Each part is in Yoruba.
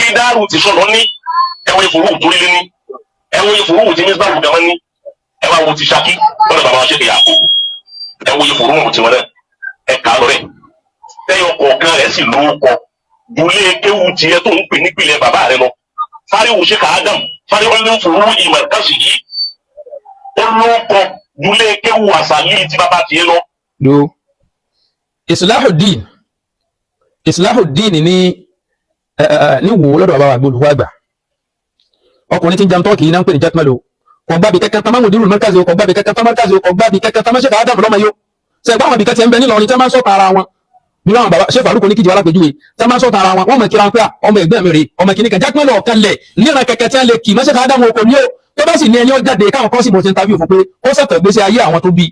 Tí dáàrú ti sọ̀rọ̀ ní ẹ̀wọ̀n ìfòwò torí lé ní ẹ̀wọ̀n ìfòwò tí mísbàwù gan ní ẹ̀wọ̀n àwọn ti Ṣakí lọ́dọ̀ bàbá wọn ṣe kìyà kó ẹ̀wọ̀n ìfòwò tí wọn náà ẹ̀ka lọ́rẹ̀ tẹ́yọ kọ̀ọ̀kan rẹ̀ sì lórúkọ dùlé kéwù tiẹ̀ tó ń pè nípìnlẹ̀ bàbá rẹ̀ lọ. Fáríwò ṣe kà Adam fáríwò ní fòwò ìmọ̀ọ́kàsì yìí ó lórúkọ dùlé kéwù àṣàlì tí bàbá tiẹ̀ lọ. Lo Islahuddin, Islahuddin ní ní wò lọ́dọ̀ bàbá àgbò olùkọ́ àgbà. Ọkùnrin tí ń jam tọ́ọ̀kì yìí náà ń pè ní Jakmalo. Kò gbàbí kẹ́kẹ́ tán Mudirul Markaz, kò gbàbí kẹ́kẹ́ tán Markaz, kò gbàbí kẹ́kẹ́ tán Sheikh Adam lọ́mọ yó. Ṣe gbọ́ àwọn ibìkan tí ń bẹ nílọrin tí wọ́n máa ń sọ̀tàn ara wọn, bí wọn bàbá Sheikh Faruku ní kíjì wà lápèjúwe, tí wọ́n máa ń sọ̀tàn ara wọn, wọ́n mọ̀ kíra pé ọmọ ẹgbẹ́ mi rè, ọmọ kìíní kan. Jakmalo ọ̀kan lẹ̀ níran kẹ̀kẹ́ tí wọ́n lè kì mọ́ Sheikh Adam kò ní o. Tó bá sì ní ẹni ó jáde káwọn kan sì mọ̀ sí interview fún pé ó sọ̀tọ̀ ìgbésí ayé àwọn tó bí,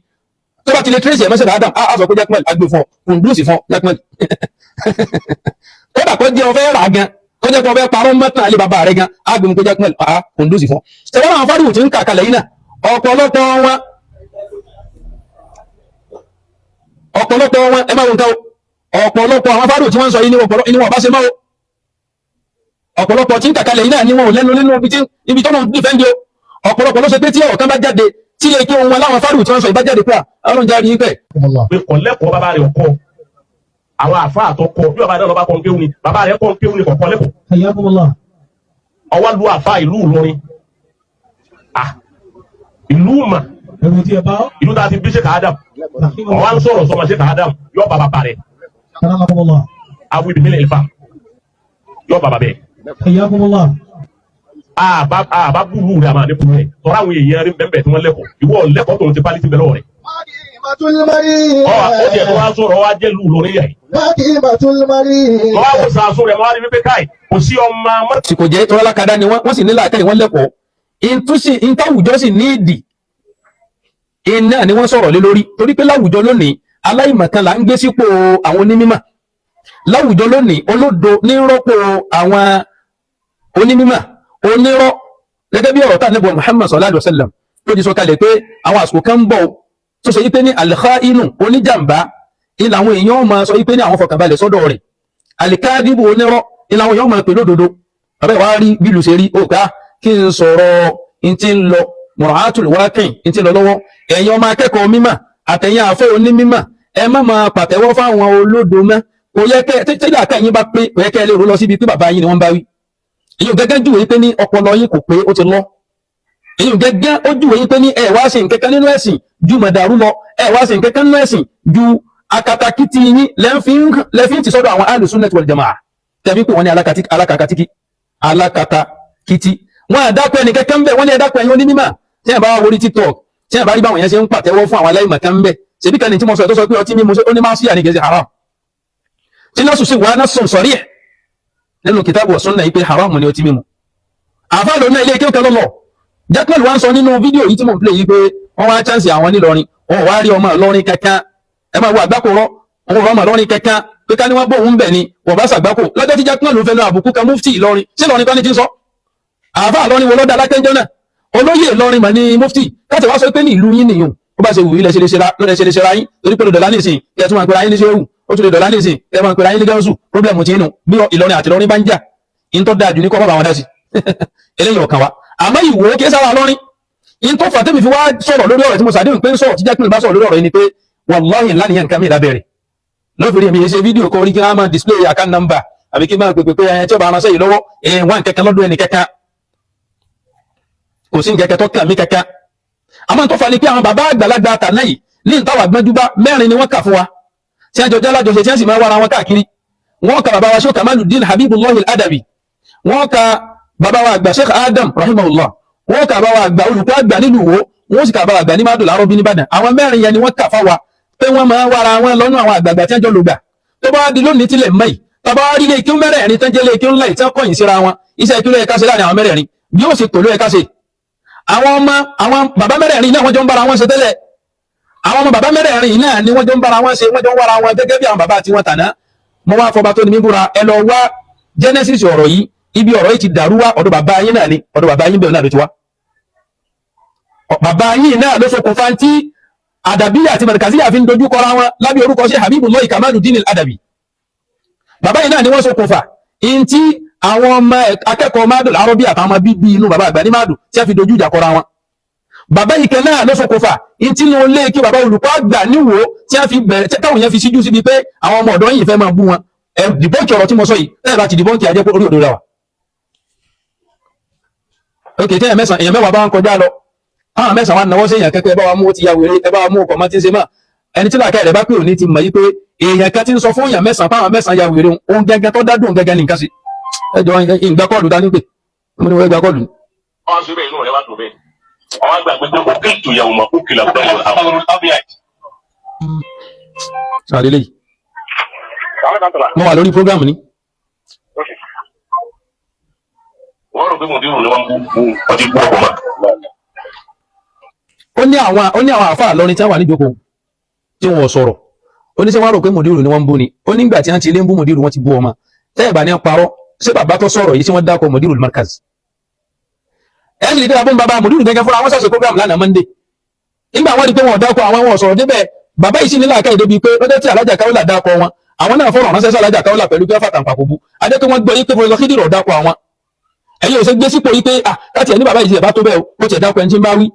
tó bá ti lè trace ẹ̀ mọ́ Sheikh Adam, á sọ pé Jakmalo agbè fún ọ, kùndùsì fún Jakmalo. Kódà kó jẹ́ ọfẹ́ rà gan, kó jẹ́ pé ọfẹ́ parọ́ mọ́tàn alẹ́ bàbá rẹ̀ gan, á gbé mu pé Jakmalo àá kùndùsì fún. Ṣẹ̀wọ́n àwọn fáríwò tí ń kà kalẹ̀ yìí náà, ọ̀pọ̀lọpọ̀ wọn, ẹ máa wo nǹkan o, ọ̀pọ̀lọpọ̀ àwọn fáríwò tí wọ́n ń sọ yìí ní ọ̀pọ̀lọpọ̀ inú wọn bá ṣe mọ́ o. Ọ̀pọ̀lọpọ̀ tí ń kà kalẹ̀ yìí náà ni wọn ò lẹ́nu nínú ibi tọ́nà dífẹ́ndì o. Ọ̀pọ̀lọpọ̀ ló ṣe pé tí ọ̀kan bá jáde tí ilé kí wọn láwọn fáríwò tí wọ́n sọ yìí bá jáde pé àwọn jáde yín pẹ̀. Pé kọ̀lẹ́kọ̀ọ́ bàbá rẹ̀ ọkọ àwọn àfáà tó kọ bí bàbá rẹ̀ lọ́ba kọ́ ń kéwù ni, bàbá rẹ̀ kọ́ ń kéwù ni kọ̀ọ̀kan lẹ́kọ̀ọ́. Hayyakumullah. Ọwọ́ lu àfáà ìlú Ìlọrin, ah, ìlú mà. Ẹ̀rù tí ẹ bá. Ìlú tá a ti bí Sheikh Adam, ọwọ́ ń sọ̀rọ̀ sọmọ Sheikh Adam yọ bàbá rẹ̀. Karamakumullah. Abu ibi mílẹ̀ ìfà yọ bàbá bẹ́ẹ̀. Hayyakumullah. Àbá búrú rẹ̀ àmà ní búrú rẹ̀ tọ́ra àwọn èèyàn rí bẹ́ẹ̀ tí wọ́n lẹ́kọ̀ọ́, ìwọ lẹ́kọ̀ọ́ tó ń ti pálí ti bẹ̀ lọ́wọ́ rẹ̀. Ọ ó tiẹ̀ tó wá sọ̀rọ̀ wá jẹ́ lù lórí yà yìí. Wọ́n á wò sàásùn rẹ̀, wọ́n á rí wípé káì kò sí ọmọ mọ́. Tí kò jẹ́ tọ́lá lákàdá ni wọ́n sì ní làákàyè, wọ́n lẹ́kọ̀ọ́ ìtúsí ìtàwùjọ sì ní ìdì iná ni wọ́n sọ̀rọ̀ lé lórí, torí pé láwùjọ lónìí, aláìmọ̀kan là ń gbé sípò àwọn onímímọ̀. Láwùjọ lónìí, olódo ní rọ́pò àwọn onímímọ̀ onírọ́, gẹ́gẹ́ bí ọ̀rọ̀ tá níbo Muhammad sallallahu alaihi wasallam tó ti sọ kalẹ̀ pé àwọn àsìkò kan ń bọ̀ tó ṣe wípé ní al-kha'inu, oníjàmbá, ilà àwọn èèyàn máa sọ wípé ní àwọn fọkànbalẹ̀ sọ́dọ̀ rẹ̀, al-kadhibu, onírọ́, ilà àwọn èèyàn máa pè lódodo. Bàbá ìwà rí bí ìlú ṣe rí òkà kí n sọ̀rọ̀ n ti ń lọ mura'atul waqi' n ti ń lọ lọ́wọ́. Ẹ̀yin ọmọ akẹ́kọ̀ọ́ mímọ̀ àtẹ̀yìn àfẹ́ onímímọ̀, ẹ má máa pàtẹ́wọ́ fáwọn olódo mọ́. Kò yẹ kẹ́ tí làákà yín bá pé, kò yẹ kẹ́ ẹ lè rò lọ síbi pé bàbá yín ni wọ́n bá wí. Èyí ò gẹ́gẹ́ júwèé pé ní ọpọlọ yín kò pé, ó ti lọ. Èyí ò gẹ́gẹ́ ó júwèé pé ní ẹ wá ṣe nǹkankan nínú ẹ̀sìn ju mọ̀dàrú lọ, ẹ wá ṣe nǹkankan nínú ẹ̀sìn ju akatakítí yín lẹ́fín ti sọ́dọ̀ àwọn ahlus sunnah wal jamaa tẹ̀bí pé wọ́n ní alákatakítí alákatakítí. Wọn àdákọ̀ ẹnì kankan bẹ́ẹ̀, wọ́n ní ẹ̀dákọ̀ ẹ̀yin onímọ̀. Tí ẹ̀ bá wá wọrí TikTok, tí ẹ̀ bá rí báwọn yẹn ṣe ń pàtẹ́wọ́ fún àwọn aláìmọ̀ kan bẹ́ẹ̀, ṣèbí kan ní tí mo sọ tó sọ pé ọtí mímu ó ní máa sí àníkè sí haram, tí náà sùn sí wàá náà sùn sọ̀rí ẹ̀ nínú kìtàbù wa sunnah yìí pé haram ni ọtí mímu. Àfáà lónà ilé kéwòn kan lọ́lọ́ Jakmal wá ń sọ nínú fídíò yìí tí mò ń play yìí pé wọ́n wá chance àwọn nílọrin, wọn wá rí ọmọ Ìlọrin kankan. Ẹ máa wo àgbákò rọ, wọn rọ ọmọ Ìlọrin kankan pé ká ní wọ́n bóun bẹ̀ ni wọ́n bá ṣàgbákò lọ́jọ́ tí Jakmal ló fẹ́ lọ àbùkù kan mufti Ìlọrin. Ṣé Ìlọrin kọ́ ni ti ń sọ? Àfáà Ìlọrin wo lọ́dà alákẹ́jọ́ náà? Olóyè Ìlọrin mà ní mufti. Káṣẹ̀ wá sọ pé ní ìlú yín nìyún, ó bá ṣe wù ilẹ̀ ṣe lè ṣe ra yín, torí pé dọ̀là nísìn kí ẹ tún máa pera yín ní ṣéwù, ó tún lè dọ̀là nísìn kí ẹ máa pera yín ní gáúsù. Problem tí inú bí Ìlọrin àti Ìlọrin bá ń jà, in tó dáa jù ní kọ́ bá wọn dá sí eléyìí ọ̀kan wa. Àmọ́ ìwò kí sára lọ́rin in tó fà tẹ́mi fi wá sọ̀rọ̀ lórí ọ̀rọ̀ tí mo sàdéhùn pé ń sọ̀rọ̀ tí Jakmal bá sọ̀rọ̀ lórí ọ̀rọ̀ yìí ni pé wàláhì ńlá nìyẹn nǹkan mi lábẹ́rẹ̀ lọ́fẹ̀ẹ́ mi ṣe fídíò kọ́ orí kí wọ́n máa display account number àbí kí n máa pèpè pé ẹni tí ó bá ránṣẹ́ yìí lọ́wọ́ ẹ̀ wá nkẹ́kẹ́ lọ́dọ̀ ẹnì kẹ́kẹ́, kò sí nkẹ́kẹ́ tó kàn mí kẹ́kẹ́. Àmọ́ tó fà ní pé àwọn bàbá àgbàlagbà àtàná yìí ní ìtawà gbẹ́júbá mẹ́rin ni wọ́n kà fún wa tí wọ́n jọ jẹ́ alájọṣe, tí wọ́n sì máa wára wọn káàkiri. Wọ́n ka bàbá wa Sheikh Kamaluddin Habibullah Al-Adabi, wọ́n ka bàbá wa àgbà Sheikh Adam rahimahullah, wọ́n ka bàbá wa àgbà olùkọ́ àgbà nílùú Ìwó, wọ́n sì ka bàbá wa àgbà ní Mádùn Lárọ́bí nìbàdàn. Àwọn mẹ́rin yẹn ni wọ́n kà fáwa pé wọ́n máa wára wọn lọ́nà àwọn àgbààgbà tí wọ́n jọ lògbà. Tó bá di lónìí tilẹ̀ mẹ́yì, tàbá wá rí ilé kí mẹ́rẹ̀ẹ̀rin tán jẹ́ ilé kí ńlá ìtàn kọ̀yìn síra wọn, iṣẹ́ kí ló yẹ ká ṣe láàrin àwọn mẹ́rẹ̀ẹ̀rin? Bí ó ṣe tò ló yẹ ká ṣe. Àwọn ọmọ àwọn bàbá mẹ́rẹ̀ẹ̀rin náà, wọ́n jọ ń bára wọn ṣe tẹ́lẹ̀. Àwọn ọmọ bàbá mẹ́rẹ̀ẹ̀rin náà ni wọ́n jọ ń bára wọn ṣe, wọ́n jọ ń wára wọn gẹ́gẹ́ bí àwọn bàbá tí wọ́n tàná. Mo wá fọba tó ní mí búra, ẹ lọ wá genesis ọ̀rọ̀ yìí, ibi ọ̀rọ̀ yìí ti dàrú wá, ọ̀dọ̀ bàbá yín náà ni, ọ̀dọ̀ bàbá yín bẹ̀rẹ̀ náà ló ti wá. Bàbá yín náà ló ṣokùnfà tí àdàbíyà àti màrìkàzíyà fi ń dojú kọra wọn lábẹ́ orúkọ sí Habibullah Kamaluddin Al-Adabi. Bàbá yìí náà ni wọ́n ṣokùnfà in tí Àwọn ọmọ akẹ́kọ̀ọ́ Mádùn Lárọ́bí àtàwọn ọmọ bíbí inú bàbá àgbà ní Mádùn tí a fi dojú ìjà kọra wọn. Bàbá yìí kan náà ló ṣokùnfà ntí ní olé kí bàbá olùkọ́ àgbà níwò tí a fi bẹ̀rẹ̀ táwọn yẹn fi síjú síbi pé àwọn ọmọ ọ̀dọ́ yìí fẹ́ máa bú wọn. Ẹ dìbọ́ǹkì ọ̀rọ̀ tí mo sọ yìí, tẹ́lẹ̀ bá ti dìbọ́ǹkì ajẹ́ pé orí òdo la wà. Ok, tẹ́yẹ̀ mẹ́sàn-án, èèyàn mẹ́wàá bá ń kọjá lọ, àwọn mẹ́sàn-án wa náwó sí èèyàn kẹ́kẹ́, ẹ bá wa mú, ó ti ya wèrè, ẹ bá wa mú, ọkọ̀ mọ́ tí ń ṣe mọ́. Ẹni tí làákàyè rẹ̀ bá pè òní ti mọ̀ yí pé èèyàn kan ti ń sọ fún èèyàn mẹ́sàn-án fáwọn mẹ́sàn-án ya wèrè, òun gẹ́gẹ́ tó dá dùn gẹ́gẹ́ ní nǹkan sí. Ẹ jọ, ìgbà kọ́ọ̀lù dání pé mo ní wọ́n gbà kọ́ọ̀lù. Wọ́n sọ bẹ́ẹ̀, inú rẹ̀ wá dùn bẹ́ẹ̀. Wọ́n gbàgbé pé òkè ìtòyàwó mọ̀ kó kìlà gbọ́dọ̀. Àdélé yìí mo wà lórí program ni. Wọ́n rò pé mùdírù ni wọ́n bú, wọ́n ti bú ọkọ̀ mọ́. Ó ní àwọn àáfàá lọrin tí wọ́n wà níjókòó tí wọ́n sọ̀rọ̀. Ó ní sẹ́ wọ́n rò pé mùdírù ni wọ́n ń bú ni. Ó nígbà tí wọ́n ti lé ń bú mùdírù, wọ́n ti bú ọmọ tẹ́ẹ̀ bá ní parọ́. Ṣé bàbá tó sọ̀rọ̀ yìí tí wọ́n dákọ̀ mùdírù markaz? Ẹ̀ sì lè dé abọ́n bàbá mùdírù gẹ́gẹ́ fúnra wọn ṣàṣẹ program lánàá Monday. Nígbà wọ́n rí pé wọn ò dákọ̀ àwọn, wọn sọ̀rọ̀ débẹ̀. Bàbá yìí sì ní làákàyè débi pé lọ́jọ́ tí alájà káwọ́là dákọ̀ wọn, àwọn náà fọ̀rọ̀ ránṣẹ́ sí alájà káwọ́là pẹ̀lú pé fàtàǹpà kò bu adé pé wọ́n gbọ́ yí pé Professor Khidir ò dákọ̀ àwọn. Ẹ̀yin ò ṣe gbé sípò yí pé ah, káti ẹ̀ ní bàbá yìí ti ẹ̀ bá tó bẹ́ẹ̀ o, ó ti ẹ̀ dákọ̀ ẹni tí ń bá wí.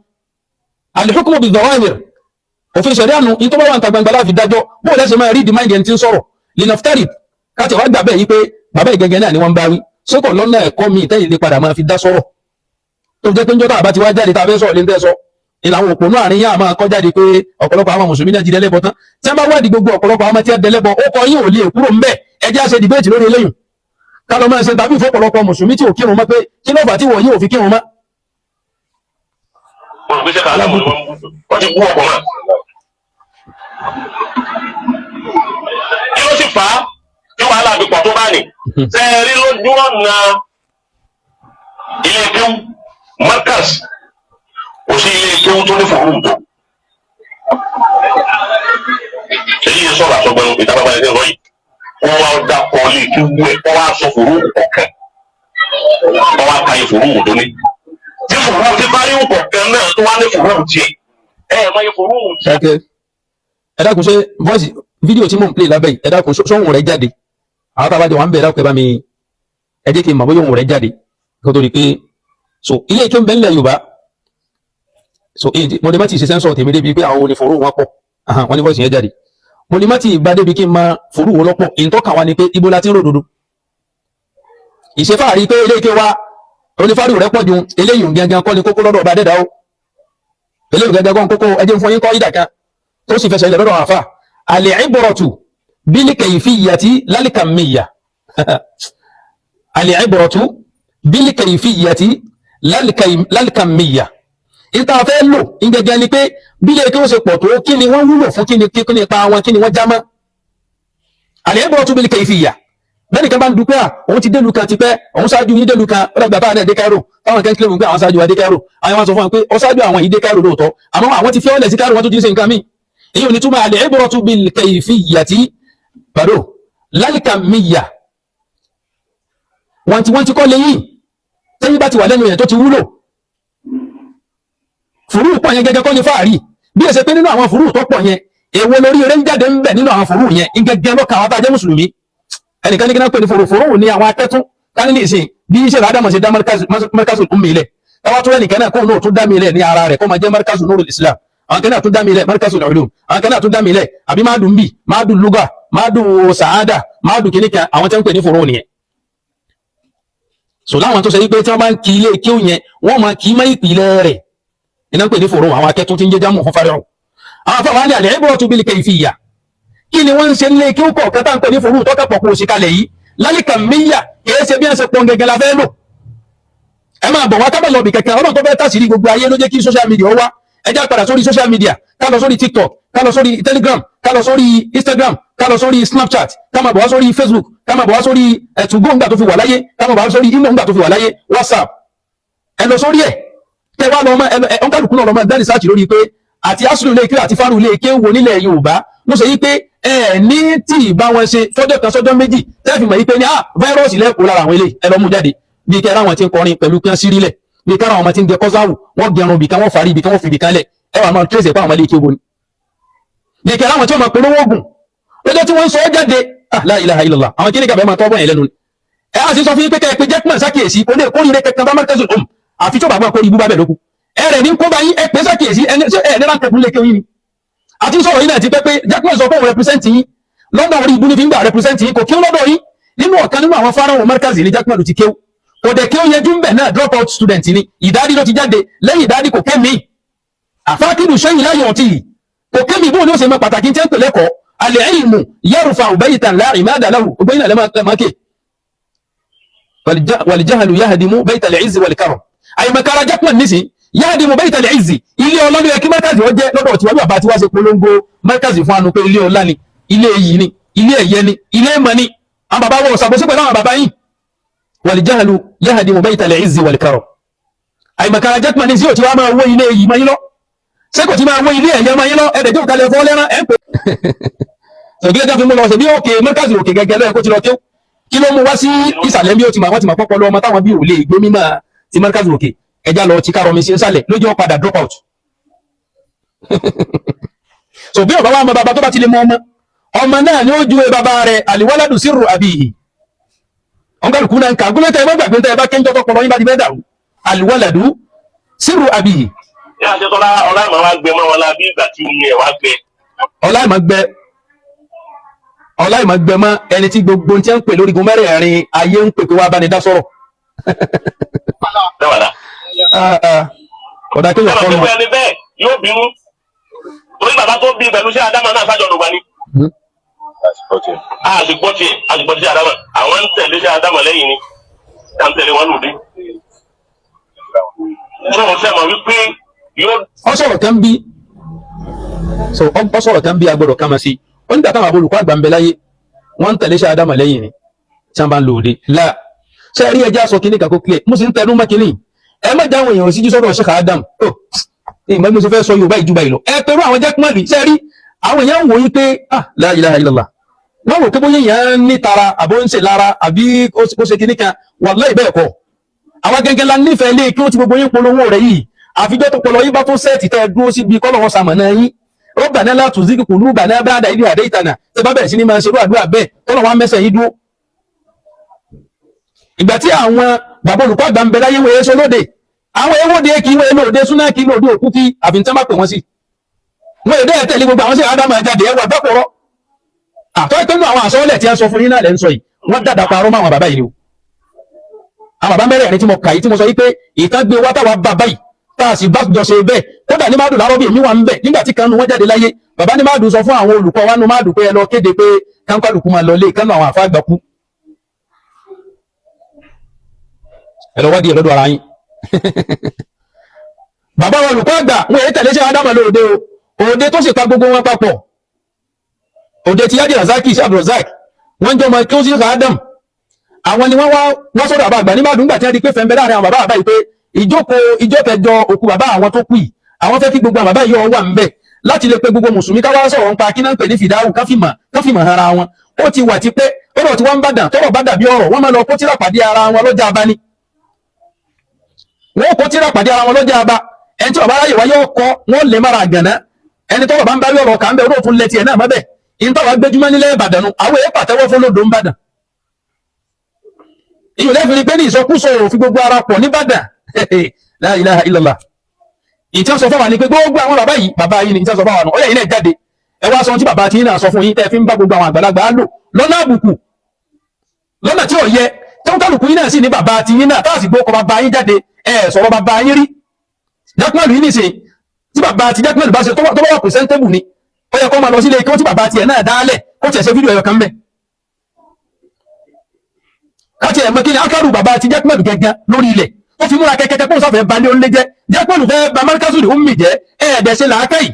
Al-hukmu bi-dhawahir, òfin ṣẹ̀ríà nu, ní tó bá wà ń ta gbangba láfi dájọ́. Bó lẹ́sẹ̀ máa rí the mind ẹni tí ń sọ̀rọ̀? Linaftari káti ẹ̀ wá gbà bẹ́ẹ̀ yí pé bàbá yìí gẹ́gẹ́ náà ni wọ́n ń bá wí, sókò lọ́nà ẹ̀kọ́ mi tẹ́yìn lè padà máa fi dá sọ̀rọ̀, tó jẹ́ pé ń jọ́tà àbá ti wá jáde tá a fẹ́ sọ̀rọ̀ lé ń tẹ́ sọ ìlà àwọn òpònú àárín yá máa kọ́ jáde pé ọ̀pọ̀lọpọ̀ àwọn mùsùlùmí náà ti dẹ́lẹ́bọ tán. Tí wọ́n bá wádìí gbogbo ọ̀pọ̀lọpọ̀ àwọn tí wọ́n dẹ́lẹ́bọ, ó kọ yín ò lè kúrò ńbẹ̀. Ẹ jẹ́ á ṣe debate lórí eléyìí, ká lọ máa ṣe tàbí ìfọ̀pọ̀lọpọ̀ mùsùlùmí tí ò kírun mọ́ pé kí ló fà tí wọ́n yóò fi kírun mọ́. Wọ́n rò pé sẹ́ka aláwọ̀ ni wọ́n bú, wọ́n ti bú ọkọ̀ mọ́. Kí ló sì fà á tí wàhálà fi pọ̀ tó bá ní? Ṣé ẹ rí lójú ọ̀nà ilé kéwú Markaz, kò sí ilé kéwú tó ní fòrú tó. Èyí yẹn sọ̀rọ̀ àsọgbọ́n ìta bàbá yẹn sọ yìí. Wọ́n wá dàpọ̀ ilé kéwú ẹ̀, wọ́n wá sọ fòrú kọ̀ọ̀kan. Wọ́n wá ka fòrú tó ní. Tí fòrú tí bá rí kọ̀ọ̀kan náà tó wá ní fòrú tiẹ̀. Ẹ ẹ̀ máa yẹ fòrú tiẹ̀. Ẹ ẹ dákun, ṣé voice fídíò tí mò ń play lábẹ́ yìí, ẹ dákun, sóhun rẹ̀ jáde? Àwọn tábàjọ wà ń bẹ̀, ẹ dákun, ẹ bá mi, ẹ jẹ́ kí n mọ̀ bóyá ohun rẹ̀ jáde kó tó di pé so ilé ike ń bẹ nílẹ̀ Yorùbá. So mo lè má ti ṣe sensor tèmi débi pé àwọn onífòró wọn pọ̀. Wọ́n ní voice yẹn jáde. Mo lè má ti bá débi kí n máa fòrú wọn lọ́pọ̀. Ìtọ́ka wa ni pé ibo la ti ń ròdodo ìṣefáàrí pé ilé ike wa onífàrí rẹ̀ pọ̀ ju eléyìí gangan kọ́ ni kókó lọ́dọ̀ ọba dẹ́dá o. Eléyìí gangan kọ́ ni kókó. Ẹ jẹ́ n fún yín kọ́ ìdà kan tó sì fẹsẹ̀ ilẹ̀ lọ́dọ̀ àwọn àfà: al-ibratu bil-kayfiyyati lal-kamiyyah. Al-ibratu bil-kayfiyyati lal-kamiyyah. Ìta fẹ́ lò ìgẹ̀gẹ̀ ni pé bílẹ̀ kí wọ́n ṣe pọ̀ tó, kí ni wọ́n wúlò fún, kí ni kí ni ipa wọn, kí ni wọ́n já mọ́. Al-ibratu bil-kayfiyyah. Bẹ́ẹ̀ni kan bá ń dúpẹ́ à, òun ti délu kan ti pẹ́, òun ṣáájú yín délu kan. Ó dàgbà báyìí náà dé Cairo, táwọn kan kílẹ̀ mú pé àwọn ṣáájú wa dé Cairo. Àwọn wọn sọ fún wọn pé ó ṣáájú àwọn yìí dé Cairo lóòótọ́, àmọ́ àwọn ti fi ọ́lẹ̀ sí Cairo, wọn tó ti ń ṣe nǹkan míì. Èyí ò ní túmọ̀ al-ibratu bil-kayfiyyati bàdó lal-kamiyyah. Wọ́n ti kọ́ lẹ́yìn tẹ́yìn bá ti wà lẹ́nu yẹn tó ti wúlò. Fùrú pọ̀ yẹn gẹ́gẹ́ kọ́ ní fáàrí bí ẹsẹ̀ pé nínú àwọn fùrú tó pọ̀ yẹn, èwo lórí eré ń jáde ń bẹ̀ nínú àwọn fùrú yẹn gẹ́gẹ́ lọ́kàn àwọn tá a jẹ́ mùsùlùmí? Ẹnìkan ní kí náà pè ní fùrú? Fùrú ní àwọn akẹ́tún ká ní ìsìn bí iṣẹ́ àdámọ̀ ṣe dá markazul ummi ilẹ̀, táwa tó rẹ̀ náà kóun náà tún dá mi ilẹ̀ ní ara rẹ̀ kó máa jẹ́ markazul nurul islam. Àwọn kan náà tún dá mi ilẹ̀ markazul ulum, àwọn kan náà tún dá mi ilẹ̀ àbí máa dùn bì, máa dùn luga, máa dùn sàádà, máa dùn kìnnìkan. Àwọn tẹ́ ń pè ní fùrú nìyẹn. So láwọn tó ṣe wípé tí wọ́n bá ń kí ilé kí ó yẹn, wọ́n máa kí má ìpìlẹ̀ rẹ̀, iná ń pè ní fùrú, àwọn akẹ́tún tí ń jẹ́ jámù fún fáríọ̀. Àwọn afọwọ́ ní al-ibratu bil kayfiyya, kí ni wọ́n ń ṣe nílé kí ó kọ̀ọ̀kan tá ń pè ní fùrú tọ́ka pọ̀ kó o sì kalẹ̀ yìí, lal-kamiyyah. Kìí ṣe bí wọ́n ṣe pọn gẹ́gẹ́ la fẹ́ lò. Ẹ máa bọ̀ wá kábà lọ bì kẹ̀kẹ́. Ọlọ́run tó fẹ́ tàṣírí gbogbo ayé ló jẹ́ kí social media ó wá. Ẹ já padà sórí social media, ká lọ sórí TikTok, ká lọ sórí Telegram, ká lọ sórí Instagram, ká lọ sórí Snapchat, ká máa bọ̀ wá sórí Facebook, ká máa bọ̀ wá sórí ẹ̀tùgbó ńgbà tó fi wà láyé, ká máa bọ̀ wá sórí imo ńgbà tó fi wà láyé, WhatsApp. Ẹ lọ sórí ẹ̀, kẹ wá lọ ọmọ ẹ ọ̀nkálùkù náà lọ máa dá research lórí pé àti asulu ilé ike àti faru ilé ike wo nílẹ̀ Yorùbá ló ṣe yí pé ẹ ní tí ì bá wọn ṣe fọ́jọ́ kan sọ́jọ́ méjì tẹ́ẹ̀fì mọ̀ yí pé ní ah, virus lẹ́kọ̀ọ́ lára àwọn eléyìí. Ẹ lọ mú jáde bí kẹ́ àwọn tí ń kọrin pẹ̀lú kí wọ́n sírí lẹ̀, bí kẹ́ àwọn ọmọ tí ń gẹ kọ́sáwù, wọ́n gẹrun bìkan, wọ́n farí ibìkan, wọ́n fi ibìkan lẹ̀, ẹ wà máa trace ẹ̀ pé àwọn ilé ike wo ni. Bí kẹ́ àwọn tí wọ́n máa polówó oògùn lọ́jọ́ tí wọ́n ń sọ ọ́ jáde, ah, la ilaha illallah, àwọn kíní kàbẹ́ máa tọ́ bọ̀ yẹn lẹ́nu ni. Ẹ á sì sọ fún yín pé kẹ́ ẹ pé Jackman sákìyèsí, kò lè kórìíre kankan bá Markazul Umm, àfi tí ó bá gbọ́n kórìí ibú bá bẹ̀ lóku. Ẹ rẹ̀ ní kó bá yín, ẹ pé sákìyèsí ẹni ṣé ẹ ní ránkẹ́kùn lè kéwìn ni. Àti sọ̀rọ̀ yín náà ti pẹ́ pé Jackman sọ pé òun represent yín lọ́dọ̀ orí ibú ní fi ń gbà represent yín, kò kí ó lọ́dọ̀ yín. Nínú ọ̀kan nínú àwọn fáráhùn Markazi ní Jackman ti kéwú, kò dẹ̀ kéwú yẹjú ń bẹ̀ náà, drop out student ni. Ìdádí ló ti jáde, lẹ́yìn ìdádí kò kémi àfákìlù sẹ́yìn láyọ̀ ọ̀tí yìí, kò kémi. Bóun ni ó ṣe mọ pàtàkì tí ń pè lẹ́kọ̀ọ́? Al-ilmu yarfa'u baytan la imada lahu, gbogbo yín náà lẹ́mọ̀ ké. Wal-jahlu yahdimu bayta al-izzi wal-karam. Àyèmọ̀kára Jackman nísìn yahdimu bayta al-izzi, ilé ọlá ló yẹ kí Markazi ó jẹ́ lọ́dọ̀ tí wọ́n bí bàbá tí wá ṣe polongo Markazi fún anu pé ilé ọlá ni, ilé iyì ni, ilé ẹ̀yẹ ni, ilé ìmọ̀ ni. Àwọn bàbá wọn ò ṣàbòsí pẹ̀lú àwọn bàbá yìí. Wal-jahlu yahdimu bayta al-izzi wal-karam. Àyèmọ̀kára Jackman ní sí ò tí wá máa wó ilé iyì mọ́ yín lọ, ṣé kò tí máa wó ilé ẹ̀yẹ mọ́ yín lọ? Ẹ̀dẹ̀ tó kalẹ̀ fọ́ lẹ́rán ẹ̀ ń pè sọ̀gílẹ̀ tó fi mú lọ ṣe bí òkè Markazi òkè gẹ́gẹ́ lọ́yẹ̀ kó ti lọ kéw. Kí ló mú wá sí ìsàlẹ̀ bí ó ti máa wọ́n ti máa pọ́pọ́ lọ ọmọ táwọn bí ò lè gbé mímọ́ ti Markazi òkè ẹja lọ ti kárọ̀ mi sí nsàlẹ̀ lójú ó padà drop out. So bí ọba wa mọ bàbá tó bá ti lè mọ ọmọ, ọmọ náà ni ó ju bàbá rẹ̀. Al-waladu sirru abihi, ọ̀nkàlùkù náà ń kà gúnlẹ̀ tẹ́ ẹ bá gbàgbé tẹ́ ẹ bá kéńjọ́ tó pọ̀lọ́ yín bá ti fẹ́ dàrú. Al-waladu sirru abihi. Yá àti tọ́lá ọlá ìmọ̀ wa gbẹ mọ́ wọn la bí ìgbà tí omi ẹ̀ wá gbẹ. Ọlá ìmọ̀ gbẹ, ọlá ìmọ̀ gbẹ mọ́ ẹni tí gbogbo tí ń pè lórígun mẹ́rẹ̀ẹ̀rin ayé ń pè pé wá bá ní dá sọ̀rọ̀. Dáwàdà. Ọ̀dà kéèyàn Sábà kọ́ pé lọ. ẹni bẹ́ẹ̀ yóò bínú. Torí bàbá tó bí pẹ̀lú sí Ádámà náà sájọ lògbà ni. A sì gbọ́ tiẹ̀, a sì gbọ́ sí Ádámà. Àwọn ń tẹ̀lé sí Ádámà lẹ́yìn ni. À ń tẹ̀lé wọn lòdì. Ṣé o sẹ́mọ̀ wípé yóò Ọ sọ̀rọ̀ kan bí, so ọ sọ̀rọ̀ kan bí agbọ́dọ̀ kama sí. Ó nígbà táwọn olùkọ́ àgbà ń bẹ láyé, wọ́n ń tẹ̀lé sí Ádámà lẹ́yìn ni tí wọ́n bá ń lò òde láà. Ṣe rí ẹja sọ kíní kàkó clear, mo sì ń tẹnu mọ́ kíní. Ẹ má jáwọn èèyàn síjú sọ́dọ̀ Sheikh Adam. Ó ìmọ̀ bí mo ṣe fẹ́ sọ Yorùbá ìjúbà ìlọ ẹ pẹ̀lú àwọn Jackman. Ṣe rí àwọn èèyàn ń wò yí pé, ah, la ilaha illallah, wọ́n wò pé bóyá èèyàn ní tara àbó ń ṣe lára àbí ó ṣe kíní kan. Wallahi bẹ́ẹ̀ kọ́, àwọn gẹ́gẹ́ la nífẹ̀ẹ́ lé kí wọ́n ti gbogbo yín polówó rẹ̀ yìí. Àfijọ́ tó pọlọ yín bá tó sẹ́ẹ̀tì tẹ́ ẹ dúró síbi kọ́lọ̀ wọn sàmọ̀nà yín. Rabbana la tuzigh qulubana ba'da idh hadaytana, tẹ́ bá bẹ̀rẹ̀ sí ní máa ṣerú àdúrà bẹ́ẹ̀, kọ́lọ̀ wọn mẹ́sẹ̀ yín dúró. Ìgbà tí àwọn bàbá olùkọ́ àgbà ń bẹ láyé, wọ́n èso lóde, àwọn ewóde kí wọ́n lóde súná kí lóde òkú kí àfihàn bá pè wọ́n sí. Wọ́n èdè ẹ̀ tẹ̀lé gbogbo àwọn sí àdámà jáde ẹwà gbàpọ̀rọ̀ àtọ́ ìpinnu àwọn àsọ́ọ́lẹ̀ tí a sọ fún yín náà lẹ́ ń sọ yìí. Wọ́n dàdà parọ́ mọ́ àwọn bàbá yìí ni o. Àwọn bàbá mẹ́rẹ̀ẹ̀rin tí mo kà yìí, tí mo sọ yìí pé ìtàn gbé wá táwa bá báyìí tá a sì bá jọ ṣe bẹ́ẹ̀, kódà ní máàdùn lárọ́ bí èmi wà ń bẹ̀ nígbà tí kanu wọn jáde láyé. Bàbá ní máàdùn sọ fún àwọn olùkọ́ wa nù máàdùn pé ẹ lọ kéde pé kánkálùkù máa lọ lé kánú àwọn àfa àgbà kú. Ẹ lọ wádìí ẹ lọ́dọ̀ ara yín. Bàbá wa olùkọ́ àgbà wọn èyí tẹ̀lé sí Ádámà lóde o. Òde tó sì pa gbogbo wọn papọ̀, òde ti Yadi Razaki sí Abdulrazak, wọ́n jọ ọmọ kí ó sì ká Adam. Àwọn ni wọ́n wá wọ́n sọ̀rọ̀ àbá àgbà ní máàdùn gbà tí wọ́n di pé fẹ́ńbẹ́ láàrin àwọn bàbá àbá yìí pé ìjókòó ìjọ kẹjọ òkú bàbá àwọn tó kù yìí, àwọn fẹ́ kí gbogbo àwọn bàbá yìí wà ń bẹ̀ láti lè pe gbogbo mùsùlùmí ká wá sọ̀rọ̀ nípa kí náà ń pè ní fìdáhù, káfíìmọ̀ ara wọn. Ó ti wà tipẹ́ tọ́rọ̀ tí wọ́n ń bàdàn, tọ́rọ̀ bá dàbí ọ̀rọ̀, wọ́n máa lọ kó tíra pàdé ara wọn lọ́jà abá ni. Wọ́n kó tíra pàdé ara wọn lọ́jà abá. Ẹni tí bàbá aráyè wáyé ọkọ wọn lè mára àgànná. Ẹni tọ́rọ̀ bá ń bá rí ọ̀rọ̀ kà ń bẹ̀ ó tún lẹ tiẹ̀ náà mọ́bẹ̀. Ìntọ́wà gbẹjúmọ́ nílẹ̀ Ìbàdàn nu àwọn èèyàn pàtẹ́wọ́ fún lódò ń bàdàn. Ìyò lẹ́fìrí rí pé ní ìsọkúsọ òfin gbogbo ara pọ̀ nìbàdàn. La ilaha illallah. Ìtí wọ́n sọ fún wa ni pé gbogbo àwọn bàbá yìí, bàbá yìí ni ìtí wọ́n sọ fún wa nù. Ó yẹ yìí náà jáde, ẹ wá sọ ohun tí bàbá tí yín náà sọ fún yín tẹ́ fi ń bá gbogbo àwọn àgbàlagbà lò lọ́nà àbùkù, lọ́nà tí ò yẹ, tó ń kálukú yín náà sì ní bàbá tí yín náà táàsì gbó kọ bàbá yín jáde. Ẹ sọ̀rọ̀ bàbá yín rí. Jákúmọ̀lù yín nìsín, tí bàbá tí Jákúmọ̀lù bá ṣe tó bá wà presentable ni, ó yẹ kó máa lọ sílé kí wọ́n tí bàbá tiẹ̀ náà dálẹ̀, kó tiẹ̀ ṣe fídíò ẹ̀yọ̀ kan bẹ́ẹ̀ káti ẹ̀ mọ́ kí ni akárù bàbá ti Jákúmọ̀lù gẹ́gẹ́ lórí ilẹ̀ ó fi múra kẹ́kẹ́kẹ́ kó sáfẹ́ balẹ̀ ó lé jẹ́. Jákúmọ̀lù fẹ́ ba Markazul Ummi jẹ́ ẹ̀ẹ́dẹ̀ ṣe làákàyè.